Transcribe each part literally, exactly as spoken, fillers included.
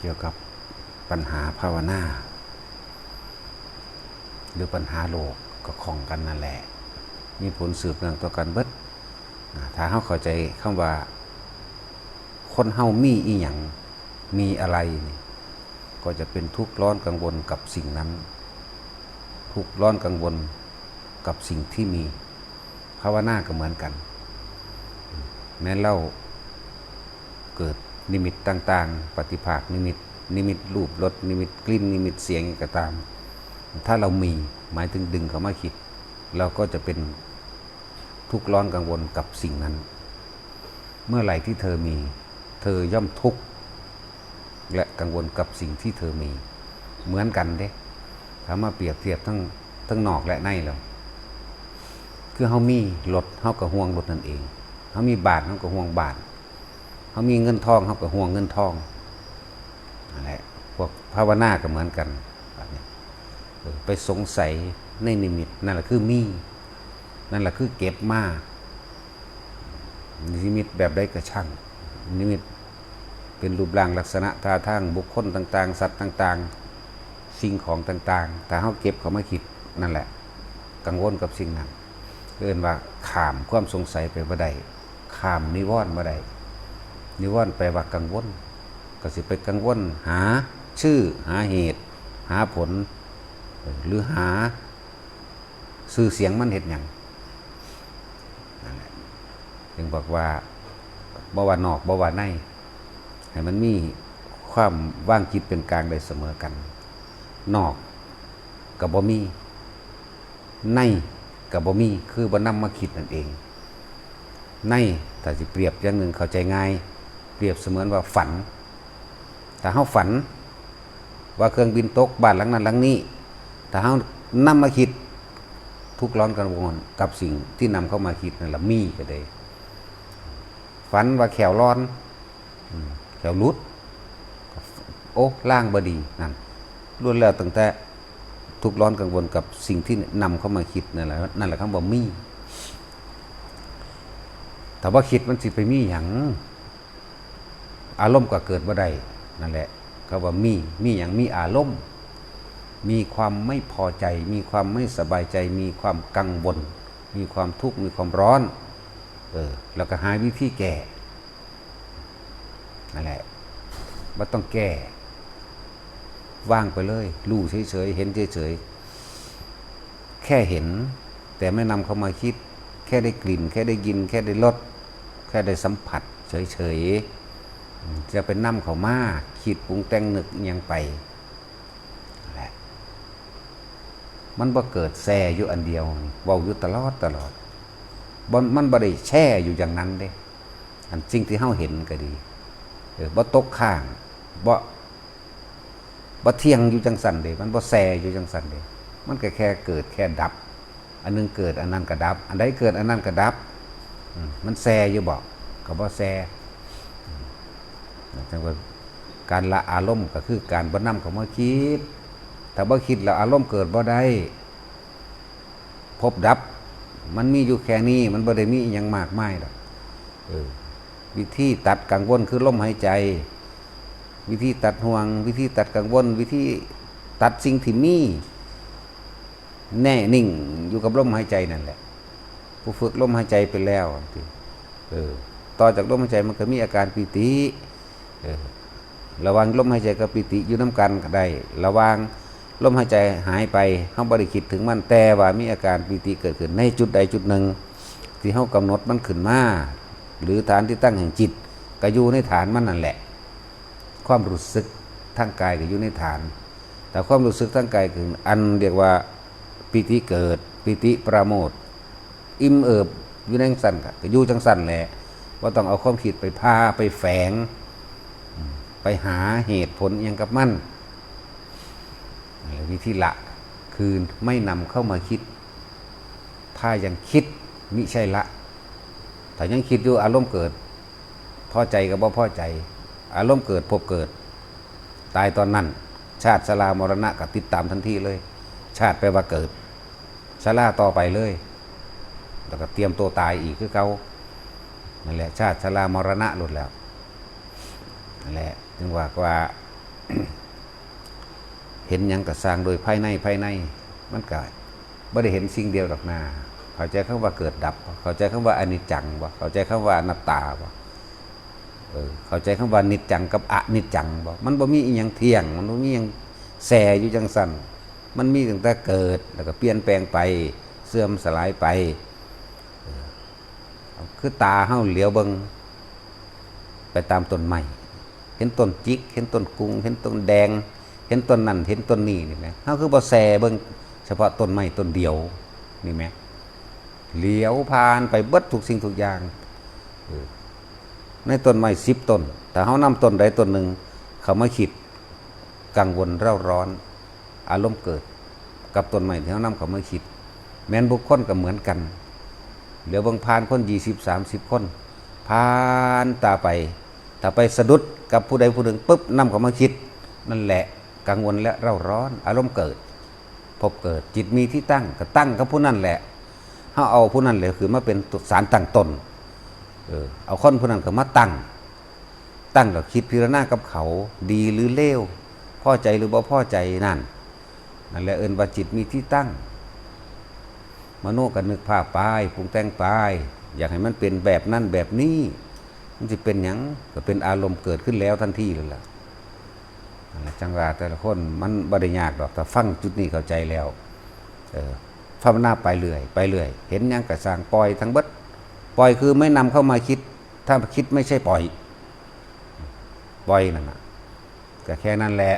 เกี่ยวกับปัญหาภาวนา หรือปัญหาโลกก็ข้องกันนั่นแหละ มีผลสืบเนื่องต่อกันเบิด อ่า ถ้าเฮาเข้าใจคำว่า คนเฮามีอีหยัง มีอะไรนี่ ก็จะเป็นทุกข์ร้อนกังวลกับสิ่งนั้น ทุกข์ร้อนกังวลกับสิ่งที่มี ภาวนาก็เหมือนกัน แม้นเราเกิดนิมิตต่างๆ ปฏิภาคนิมิต นิมิตรูปรส นิมิตกลิ่น นิมิตเสียงก็ตาม ถ้าเรามี หมายถึงดึงเข้ามาคิด เราก็จะเป็นทุกข์ร้อนกังวลกับสิ่งนั้น เมื่อไหร่ที่เธอมี เธอย่อมทุกข์และกังวลกับสิ่งที่เธอมี เหมือนกันเด้ ถ้ามาเปรียบเทียบทั้ง ทั้งนอกและในแล้ว คือเฮามีรถ เฮาก็ห่วงรถนั่นเอง เฮามีบ้าน เฮาก็ห่วงบ้าน เฮามีเงินทอง เฮาก็ห่วงเงินทอง นั่นแหละ พวกภาวนาก็เหมือนกัน บัดนี้ เออ ไปสงสัยในนิมิต นั่นแหละคือมี นั่นแหละคือเก็บมา นิมิตแบบใดก็ช่าง นิมิตเป็นรูปร่างลักษณะท่าทางบุคคลต่างๆ สัตว์ต่างๆ สิ่งของต่างๆ ถ้าเฮาเก็บเข้ามาคิด นั่นแหละ กังวลกับสิ่งนั้น เอิ้นว่าข้ามความสงสัยไปบ่ได้ ข้ามนิวรณ์บ่ได้ นิวรณ์แปลว่ากังวล ก็สิไปกังวลหาชื่อ หาเหตุ หาผล เออ หรือหาชื่อเสียงมันเฮ็ดหยัง นั่นแหละ จึงบอกว่า บ่ว่านอก บ่ว่าใน ให้มันมีความวางจิตเป็นกลางได้เสมอกัน นอกก็บ่มี ในก็บ่มี คือบ่นำมาคิดนั่นเอง ใน ถ้าสิเปรียบอย่างหนึ่งเข้าใจง่าย เปรียบเสมือนว่าฝัน ถ้าเฮาฝัน ว่าเครื่องบินตกบ้านหลังนั้นหลังนี้ ถ้าเฮานำมาคิด ทุกข์ร้อนกังวลกับสิ่งที่นำเข้ามาคิดนั่นล่ะ มีก็ได้ ฝันว่าแข้วหล่อน อืม แข้วหลุด โอ้ ลางบ่ดี นั่น ล้วนแล้วตั้งแต่ทุกข์ร้อนกังวลกับสิ่งที่นำเข้ามาคิดนั่นแหละ นั่นแหละคำว่ามี ถ้าบ่คิดมันสิไปมีหยัง อารมณ์ก็เกิดบ่ได้ นั่นแหละ คำว่ามี มีหยัง มีอารมณ์ มีความไม่พอใจ มีความไม่สบายใจ มีความกังวล มีความทุกข์ มีความร้อน เออ แล้วก็หาวิธีแก้ นั่นแหละ บ่ต้องแก้ วางไปเลย รู้เฉยๆ เห็นเฉยๆ แค่เห็น แต่ไม่นำเข้ามาคิด แค่ได้กลิ่น แค่ได้ยิน แค่ได้รส แค่ได้สัมผัส เฉยๆ อืม จะไปนำเข้ามา คิดปรุงแต่งนึกอิหยังไป นั่นแหละ มันบ่เกิดแช่อยู่อันเดียว เว้าอยู่ตลอดตลอด บ่ มันบ่ได้แช่อยู่อย่างนั้นเด้ อันสิ่งที่เฮาเห็นก็ดี เออ บ่ตกค้าง บ่ บ่เที่ยงอยู่จังซั่นเด้ มันบ่แช่อยู่จังซั่นเด้ มันก็แค่เกิดแค่ดับ อันหนึ่งเกิดอันนั้นก็ดับ อันใดเกิดอันนั้นก็ดับ อืม มันแช่อยู่บ่ ก็บ่แช่ อืม จังว่าการละอารมณ์ก็คือการบ่นำเข้ามาคิด ถ้าบ่คิดแล้วอารมณ์เกิดบ่ได้ ภพดับ มันมีอยู่แค่นี้ มันบ่ได้มีอิหยังมากมายดอก เออ วิธีตัดกังวลคือลมหายใจ วิธีตัดห่วง วิธีตัดกังวล วิธีตัดสิ่งที่มี แน่นิ่งอยู่กับลมหายใจนั่นแหละ ผู้ฝึกลมหายใจไปแล้ว เออ ต่อจากลมหายใจมันก็มีอาการปีติ เออ ระหว่างลมหายใจกับปีติอยู่นำกันก็ได้ ระหว่างลมหายใจหายไป เฮาบ่ได้คิดถึงมัน แต่ว่ามีอาการปีติเกิดขึ้นในจุดใดจุดหนึ่ง ที่เฮากำหนดมันขึ้นมา หรือฐานที่ตั้งแห่งจิต ก็อยู่ในฐานมันนั่นแหละ ความรู้สึกทางกายก็อยู่ในฐาน แต่ความรู้สึกทางกายคืออันเรียกว่าปีติเกิด ปีติปราโมทย์ อิ่มเอิบอยู่ในจังซั่นก็ ก็อยู่จังซั่นแหละ บ่ต้องเอาความคิดไปพา ไปแฝง อืม ไปหาเหตุผลอิหยังกับมัน วิธีละคือไม่นำเข้ามาคิด ถ้ายังคิดมิใช่ละ ถ้ายังคิดอยู่อารมณ์เกิด พอใจก็บ่พอใจ อารมณ์เกิด ภพเกิด ตายตอนนั้น ชาติชรามรณะก็ติดตามทันทีเลย ชาติแปลว่าเกิด ชราต่อไปเลย แล้วก็เตรียมตัวตายอีกคือเก่า นั่นแหละ ชาติชรามรณะโลดแล้ว นั่นแหละ จึงว่า ว่า เห็นหยังก็ซ่างโดยภายใน ภายใน มันก็บ่ได้เห็นสิ่งเดียวดอกนา เข้าใจคำว่าเกิดดับบ่ เข้าใจคำว่าอนิจจังบ่ เข้าใจคำว่าอนัตตาบ่ เออ เข้าใจคำว่านิจจังกับอนิจจังบ่ มันบ่มีอีหยังเที่ยง มันบ่มีหยังแซ่อยู่จังซั่น มันมีตั้งแต่เกิด แล้วก็เปลี่ยนแปลงไป เสื่อมสลายไป เออ คือตาเฮาเหลียวเบิ่งไปตามต้นไม้ เห็นต้นจิก เห็นต้นกุง เห็นต้นแดง เห็นต้นนั่น เห็นต้นนี้นี่แหม เฮาคือบ่แซ่เบิ่งเฉพาะต้นไม้ต้นเดียวนี่แหม เหลียวผ่านไปเบิดทุกสิ่งทุกอย่าง เออ ในต้นไม้สิบต้น ถ้าเฮานำต้นใดต้นหนึ่งเข้ามาคิด กังวลเร่าร้อน อารมณ์เกิด กับต้นไม้ที่เฮานำเข้ามาคิด แม่นบุคคลก็เหมือนกัน เหลียวเบิ่งผ่านคนยี่สิบ สามสิบ คน ผ่านตาไป ถ้าไปสะดุดกับผู้ใดผู้หนึ่งปุ๊บ นำเข้ามาคิด นั่นแหละ กังวลและเร่าร้อน อารมณ์เกิด ภพเกิด จิตมีที่ตั้ง ก็ตั้งกับผู้นั่นแหละ เฮาเอาผู้นั่นแหละคือมาเป็นสารตั้งต้น เออ เอาคนผู้นั้นก็มาตั้ง ตั้งแล้วคิดพิจารณากับเขา ดีหรือเลว พอใจหรือบ่พอใจนั่น นั่นแหละเอิ้นว่าจิตมีที่ตั้ง มโนก็นึกภาพไป ปรุงแต่งไป อยากให้มันเป็นแบบนั้นแบบนี้ มันสิเป็นหยัง ก็เป็นอารมณ์เกิดขึ้นแล้วทันทีเลยล่ะ นั่นแหละ จังว่าแต่ละคนมันบ่ได้ยากดอก ถ้าฟังจุดนี้เข้าใจแล้ว เออ ภาวนาไปเรื่อย ไปเรื่อย เห็นหยังก็ซ่าง ปล่อยทั้งเบิด ปล่อยคือไม่นำเข้ามาคิด ถ้าคิดไม่ใช่ปล่อย ปล่อยนั่นน่ะ ก็แค่นั้นแหละ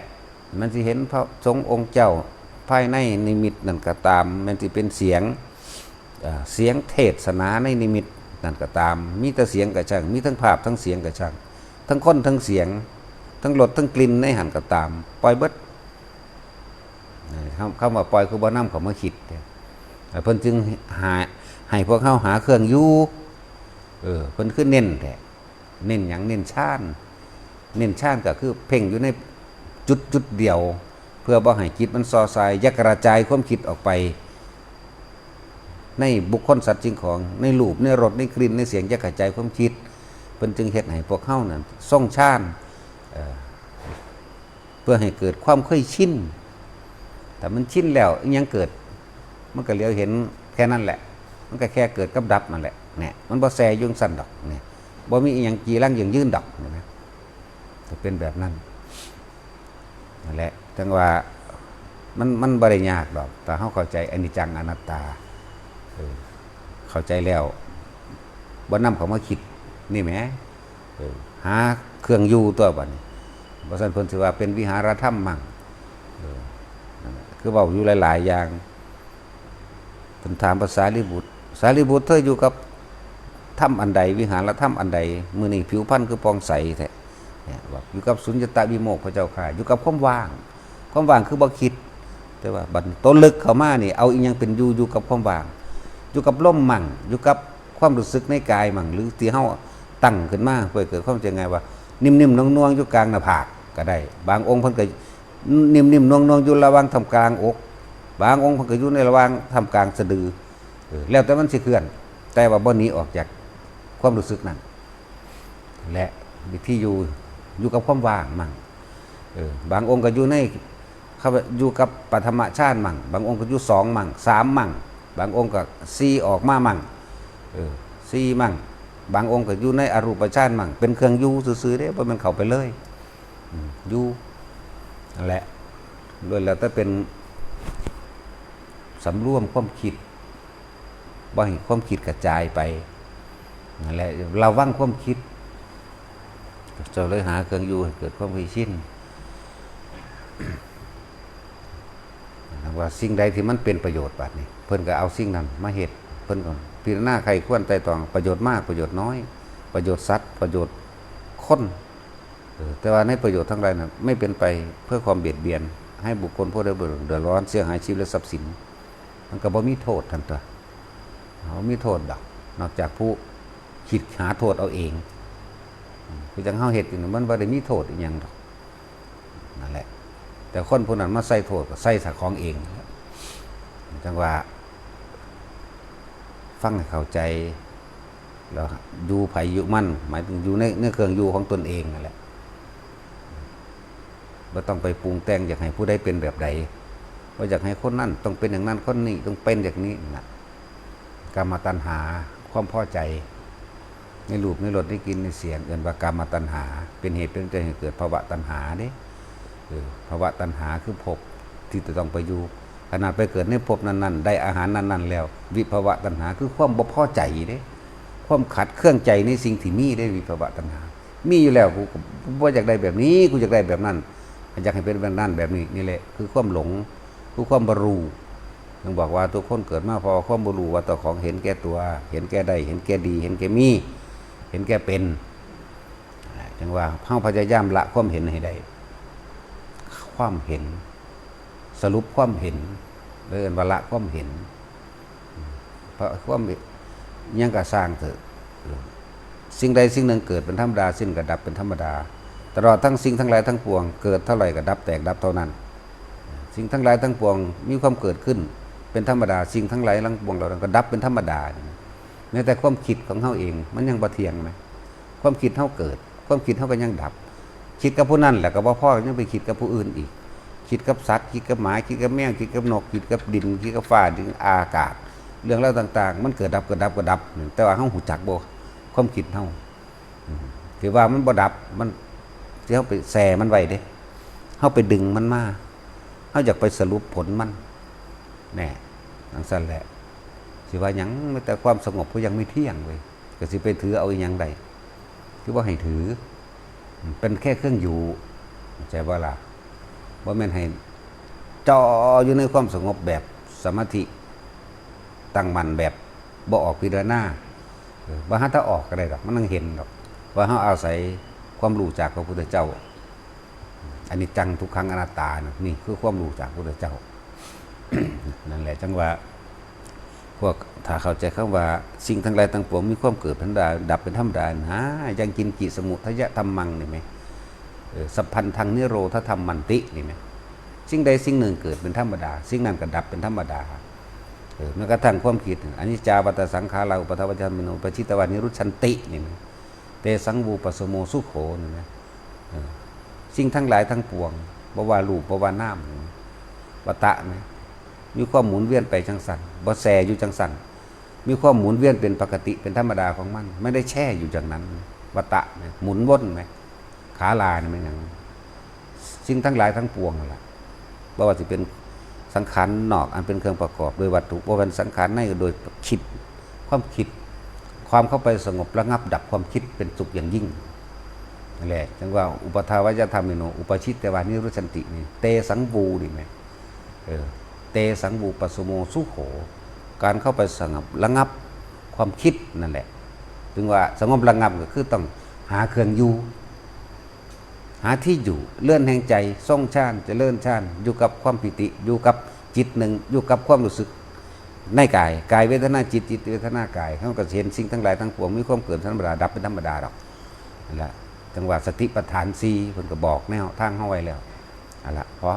มันสิเห็นพระสงฆ์องค์เจ้าภายในนิมิตนั่นก็ตาม แม่นสิเป็นเสียง เอ่อ เสียงเทศนาในนิมิตนั่นก็ตาม มีแต่เสียงก็ช่าง มีทั้งภาพทั้งเสียงก็ช่าง ทั้งคนทั้งเสียง ทั้งรสทั้งกลิ่นในหั้นก็ตาม ปล่อยเบิด คำ คำว่าปล่อยคือบ่นำเข้ามาคิดเด้ เพิ่นจึงหา ให้พวกเฮาหาเครื่องอยู่ เออ เพิ่นคือเน้นแท้ เน้นหยัง เน้นฌาน เน้นฌานก็คือเพ่งอยู่ในจุดจุดเดียว เพื่อบ่ให้จิตมันส่อส่าย อย่ากระจายความคิดออกไป ในบุคคลสัตว์สิ่งของ ในรูป ในรส ในกลิ่น ในเสียง อย่ากระจายความคิด เพิ่นจึงเฮ็ดให้พวกเฮานั้นทรงฌาน เอ่อ เพื่อให้เกิดความเคยชิน ถ้ามันชินแล้วอิหยังเกิด มันก็เหลียวเห็นแค่นั้นแหละ มันก็แค่เกิดกับดับนั่นแหละ เนี่ย มันบ่แซ่อยู่จั่งซั่นดอก เนี่ย บ่มีอิหยังจีรังยั่งยืนดอก เห็นไหม ก็เป็นแบบนั้น นั่นแหละ จั่งว่ามัน มันบ่ได้ยากดอก ถ้าเฮาเข้าใจอนิจจังอนัตตา เออ เข้าใจแล้ว บ่นำเข้ามาคิด นี่แหม เออ หาเครื่องอยู่ตัวบัดนี้ บ่ซั่นเพิ่นสิว่าเป็นวิหารธรรมมั่ง เออ นั่นแหละ คือเว้าอยู่หลายๆ อย่าง เพิ่นถามพระสารีบุตร สารีบุตร เธออยู่กับธรรมอันใด วิหารธรรมอันใด มื้อนี้ผิวพรรณคือผ่องใสแท้ เนี่ย บอกอยู่กับสุญญตาวิโมกข์ พระเจ้าข้า อยู่กับความว่าง ความว่างคือบ่คิด แต่ว่าบัดนี้ตัวลึกเข้ามานี่ เอาอีหยังเป็นอยู่ อยู่กับความว่าง อยู่กับลมมั่ง อยู่กับความรู้สึกในกายมั่ง หรือที่เฮาตั้งขึ้นมาเพื่อเกิดความเข้าใจง่ายว่า นิ่มๆ นวลๆ อยู่กลางหน้าผากก็ได้ บางองค์เพิ่นก็นิ่มๆ นวลๆ อยู่ระหว่างท่ามกลางอก บางองค์เพิ่นก็อยู่ในระหว่างท่ามกลางสะดือ เออ แล้วแต่มันสิเคลื่อน แต่ว่าบ่หนีออกจากความรู้สึกนั้น และวิธีอยู่ อยู่กับความว่างมั่ง เออ บางองค์ก็อยู่ใน เขาว่าอยู่กับปฐมฌานมั่ง บางองค์ก็อยู่สองมั่ง สามมั่ง บางองค์ก็สี่ออกมามั่ง เออ สี่มั่ง บางองค์ก็อยู่ในอรูปฌานมั่ง เป็นเครื่องอยู่ซื่อๆ เด้ บ่แม่นเข้าไปเลย อืม อยู่ นั่นแหละ ล้วนแล้วแต่เป็นสำรวมความคิด บ่ให้ความคิดกระจายไป นั่นแหละ ระวังความคิด เจ้าเลยหาเครื่องอยู่ให้เกิดความเคยชิน ว่าสิ่งใดที่มันเป็นประโยชน์บัดนี้ เพิ่นก็เอาสิ่งนั้นมาเฮ็ด เพิ่นก็พิจารณาใคร่ครวญไตร่ตรอง ประโยชน์มาก ประโยชน์น้อย ประโยชน์สัตว์ ประโยชน์คน เออ แต่ว่าในประโยชน์ทั้งหลายนั้น ไม่เป็นไปเพื่อความเบียดเบียน ให้บุคคลผู้ใดเดือดร้อน เสียหายชีวิตและทรัพย์สิน มันก็บ่มีโทษทันตัว บ่มีโทษดอก นอกจากผู้คิดหาโทษเอาเอง อืม คือจั่งเฮาเฮ็ดอยู่นี่ มันบ่ได้มีโทษอีหยังดอก นั่นแหละ แต่คนผู้นั้นมาใส่โทษก็ใส่สาของเอง จั่งว่า ฟังให้เข้าใจ แล้วอยู่ไผอยู่มัน หมายถึงอยู่ใน ในเครื่องอยู่ของตนเองนั่นแหละ บ่ต้องไปปรุงแต่งอยากให้ผู้ใดเป็นแบบใด บ่อยากให้คนนั้นต้องเป็นอย่างนั้น คนนี้ต้องเป็นอย่างนี้นะ กามตัณหา ความพอใจ ในรูปในรสในกลิ่นในเสียง เอิ้นว่ากามตัณหา เป็นเหตุเป็นปัจจัยให้เกิดภวตัณหาเด้ เออ ภวตัณหาคือภพที่จะต้องไปอยู่ ขนาดไปเกิดในภพนั้นๆ ได้อาหารนั้นๆ แล้ว วิภวตัณหาคือความบ่พอใจเด้ ความขัดเคืองใจในสิ่งที่มีเด้ วิภวตัณหา มีอยู่แล้ว กูก็บ่อยากได้แบบนี้ กูอยากได้แบบนั้น อยากให้เป็นแบบนั้นแบบนี้ นี่แหละคือความหลง คือความบ่ฮู้ ยังบอกว่าทุกคนเกิดมาเพราะว่าความบ่ฮู้ว่าเจ้าของเห็นแก่ตัว เห็นแก่ได้ เห็นแก่ดี เห็นแก่มี เห็นแก่เป็น จั่งว่าเฮาพยายามละความเห็นให้ได้ ความเห็น สรุปความเห็น เอิ้นว่าละความเห็น เพราะความเห็น หยังก็ซ่างเถอะ สิ่งใดสิ่งหนึ่งเกิดเป็นธรรมดา สิ่งก็ดับเป็นธรรมดา ตลอดทั้งสิ่งทั้งหลายทั้งปวง เกิดเท่าไหร่ก็ดับแตกดับเท่านั้น สิ่งทั้งหลายทั้งปวงมีความเกิดขึ้นเป็นธรรมดา สิ่งทั้งหลายทั้งปวงเหล่านั้นก็ดับเป็นธรรมดา แม้แต่ความคิดของเฮาเองมันยังบ่เที่ยงไหม ความคิดเฮาเกิด ความคิดเฮาก็ยังดับ คิดกับผู้นั้นแหละก็บ่พอ ยังไปคิดกับผู้อื่นอีก คิดกับสัตว์ คิดกับหมา คิดกับแมว คิดกับนก คิดกับดิน คิดกับฟ้า ดิน อากาศ เรื่องราวต่างๆ มันเกิดดับ เกิดดับ เกิดดับ แต่ว่าเฮาฮู้จักบ่ ความคิดเฮา อืม ที่ว่ามันบ่ดับ มัน ที่เฮาไปแช่มันไว้เด้ เฮาไปดึงมันมา เฮาอยากไปสรุปผลมัน แน่ จั่งซั้นแหละ สิว่าหยัง มีแต่ความสงบก็ยังไม่เที่ยงเว้ย ก็สิไปถือเอาอีหยังได้ คือบ่ให้ถือ เป็นแค่เครื่องอยู่ เข้าใจบ่ล่ะ บ่แม่นให้จ่ออยู่ในความสงบแบบสมาธิ ตั้งมั่นแบบบ่ออกพิจารณา เออ บ่หาทางออกก็ได้ดอก มันยังเห็นดอก ว่าเฮาอาศัยความรู้จากพระพุทธเจ้า อนิจจัง ทุกขัง อนัตตานะ นี่คือความรู้จากพระพุทธเจ้า นั่นแหละจั่งว่า พวกถ้าเข้าใจคำว่าสิ่งทั้งหลายทั้งปวงมีความเกิดเป็นธรรมดา ดับเป็นธรรมดานะ ยังกินจิสมุทยธรรมัง นี่ไหม เออ สัพพันธังนิโรธธรรมันติ นี่ไหม สิ่งใดสิ่งหนึ่งเกิดเป็นธรรมดา สิ่งนั้นก็ดับเป็นธรรมดา เออ แม้กระทั่งความคิด อนิจจาวัตตสังขารา อุปาทวจธรรมิโน อุปาชิตวานิรุชชันติ นี่ไหม เตสัง วูปสโม สุโข นี่ไหม เออ สิ่งทั้งหลายทั้งปวง บ่ว่ารูป บ่ว่านาม นี่ไหม วัตตะไหม มีความหมุนเวียนไปจั่งซั้น บ่แช่อยู่จั่งซั้น มีความหมุนเวียนเป็นปกติ เป็นธรรมดาของมัน ไม่ได้แช่อยู่อย่างนั้น วัตตะไหม หมุนวนไหม ขาลานี่มันหยัง สิ่งทั้งหลายทั้งปวงนั่นแหละ บ่ว่าสิเป็นสังขารนอกอันเป็นเครื่องประกอบโดยวัตถุ บ่เป็นสังขารในโดยคิด ความคิด ความเข้าไปสงบระงับดับความคิดเป็นสุขอย่างยิ่ง นั่นแหละ จั่งว่า อุปาทวจธรรมิโน อุปาชิตวานิรุชชันติ นี่ เตสัง วู นี่ไหม เออ เตสัง วูปสโม สุโข การเข้าไปสงบระงับความคิดนั่นแหละ ถึงว่าสงบระงับก็คือต้องหาเครื่องอยู่ หาที่อยู่ เรือนแห่งใจ ทรงฌาน เจริญฌาน อยู่กับความปีติ อยู่กับจิตหนึ่ง อยู่กับความรู้สึก ในกาย กายเวทนาจิต จิตเวทนากาย เฮาก็เห็นสิ่งทั้งหลายทั้งปวงมีความเกิดธรรมดา ดับเป็นธรรมดาดอก นั่นแหละ จั่งว่าสติปัฏฐานสี่ เพิ่นก็บอกแนวทางเฮาไว้แล้ว เอาละ พอ